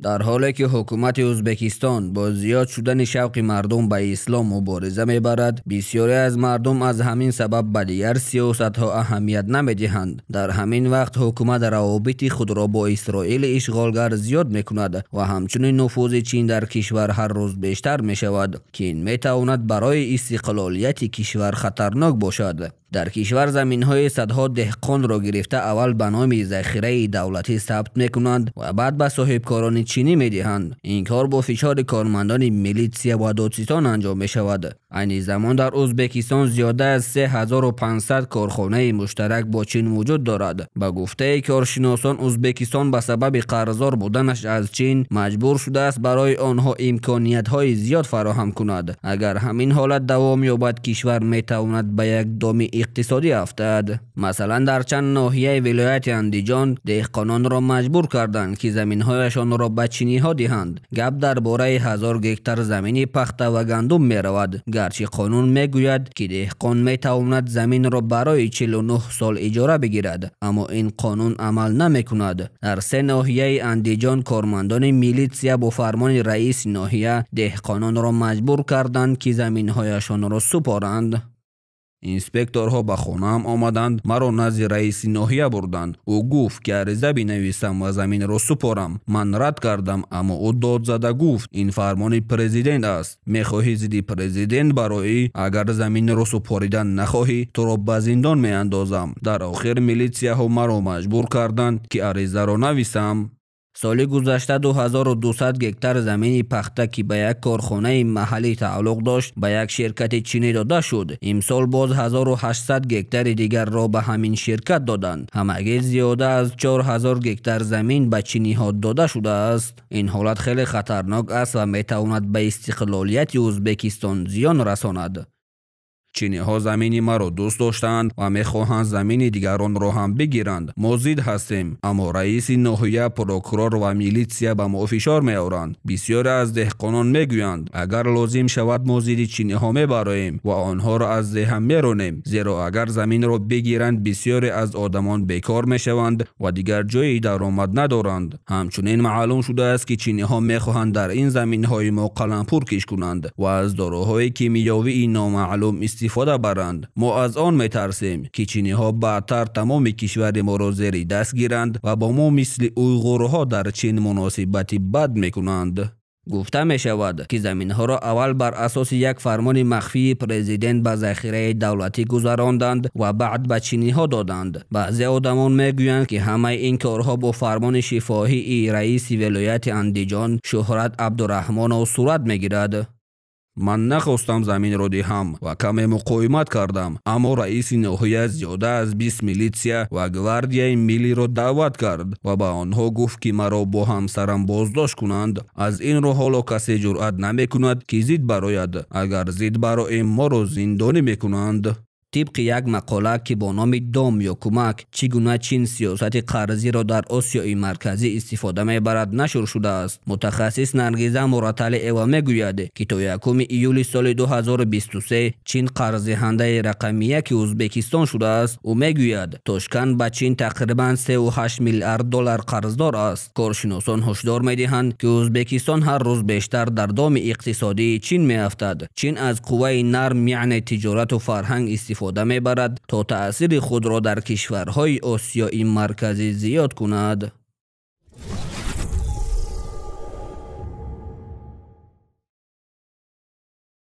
Дар ҳоле ки ҳукумати Ӯзбекистон бо зиёд шудани шавқи мардум ба ислом мубориза мебарад, бисёре аз мардум аз ҳамин сабаб ба дигар сиёсатҳо аҳамият намедиҳанд. Дар ҳамин вақт ҳукумат равобити худро бо Исроили ишғолгар зиёд мекунад ва ҳамчунин нуфузи Чин дар кишвар ҳар рӯз бештар мешавад, ки ин метавонад барои истиқлолияти кишвар хатарнок бошад. Дар кишвар заминҳои садҳо деҳқонро гирифта аввал ба номи захираи давлатӣ сабт мекунанд ва баъд ба соҳибкорони чинӣ медиҳанд. Ин кор бо фишори кормандони милитсия ва додситон анҷом мешавад. Айни замон дар Ӯзбекистон зиёда аз 3500 корхонаи муштарак бо Чин вуҷуд дорад. Ба гуфтаи коршиносон, Ӯзбекистон ба сабаби қарздор буданаш аз Чин маҷбур шудааст барои онҳо имкониятҳои зиёд фароҳам кунад. Агар ҳамин ҳолат давом ёбад, кишвар метавонад ба як доми иқтисодӣ афтад. Масалан, дар чанд ноҳияи вилояти Андиҷон деҳқононро маҷбур карданд, ки заминҳояшонро ба чиниҳо диҳанд. Гап дар бораи 1000 гектар замини пахта ва гандум меравад. Гарчи қонун мегӯяд, ки деҳқон метавонад заминро барои 49 сол иҷора бигирад, аммо ин қонун амал намекунад. Дар се ноҳияи Андиҷон кормандони милитсия бо фармони раиси ноҳия деҳқононро маҷбур карданд, ки заминҳояшонро супоранд. Инспекторҳо ба хонаам омаданд, маро назди раиси ноҳия бурданд. Ӯ гуфт, ки ариза бинависам ва заминро супорам. Ман рад кардам, аммо ӯ дод зада гуфт: ин фармони президент аст. Мехоҳӣ зидди президент бароӣ? Агар заминро супоридан нахоҳӣ, туро ба зиндон меандозам. Дар охир милитсияҳо маро маҷбур карданд, ки аризаро нависам. Соли гузашта 2200 гектар замини пахта, ки ба як корхонаи маҳаллӣ тааллуқ дошт, ба як ширкати чинӣ дода шуд. Имсол боз 1800 гектари дигарро ба ҳамин ширкат доданд. Ҳамагӣ зиёда аз 4000 гектар замин ба чиниҳо дода шудааст. Ин ҳолат хеле хатарнок аст ва метавонад ба истиқлолияти Ӯзбекистон зиён расонад. Чиниҳо замини маро дӯст доштаанд ва мехоҳанд замини дигаронро ҳам бигиранд. Мо зид ҳастем, аммо раиси ноҳия, прокурор ва милитсия ба мо фишор меоранд. Бисёре аз деҳқонон мегӯянд, агар лозим шавад, мо зидди чиниҳо мебароем ва онҳоро аз деҳа меронем, зеро агар заминро бигиранд, бисёре аз одамон бекор мешаванд ва дигар ҷойи даромад надоранд. Ҳамчунин маълум шудааст, ки чиниҳо мехоҳанд дар ин заминҳои мо қалампур киш кунанд ва аз доруҳои кимиёвии номаълум истифода баранд. Мо аз он метарсем, ки чиниҳо баъдтар тамоми кишвари моро зери даст гиранд ва бо мо мисли уйғурҳо дар Чин муносибати бад мекунанд. Гуфта мешавад, ки заминҳоро аввал бар асоси як фармони махфии президент ба захираи давлатӣ гузаронданд ва баъд ба чиниҳо доданд. Баъзе одамон мегӯянд, ки ҳамаи ин корҳо бо фармони шифоҳии раиси вилояти Андиҷон Шуҳрат Абдураҳмонов сурат мегирад. Ман нахостам заминро диҳам ва каме муқовимат кардам, аммо раиси ноҳия зиёда аз 20 милитсия ва гвардияи миллиро даъват кард ва ба онҳо гуфт, ки маро бо ҳамсарам боздошт кунанд. Аз ин рӯ ҳоло касе ҷуръат намекунад, ки зид барояд. Агар зид бароем, моро зиндонӣ мекунанд. Тибқи як мақола, ки бо номи «Дом ё кӯмак: чӣ гуна Чин сиёсати қарзиро дар Осиёи Марказӣ истифода мебарад» нашр шудааст. Мутахассис Наргиза Мураталиева мегӯяд, ки то 1 июли соли 2023 Чин қарздиҳандаи рақами яки Ӯзбекистон шудааст. Ӯ мегӯяд, Тошканд ба Чин тақрибан 3,8 миллиард доллар қарздор аст. Коршиносон ҳушдор медиҳанд, ки Ӯзбекистон ҳар рӯз бештар дар доми иқтисодии Чин меафтад. Чин аз қувваи нарм, яъне тиҷорату фарҳанг истифода мебарад, то таъсири худро дар кишварҳои Осиёи Марказӣ зиёд кунад.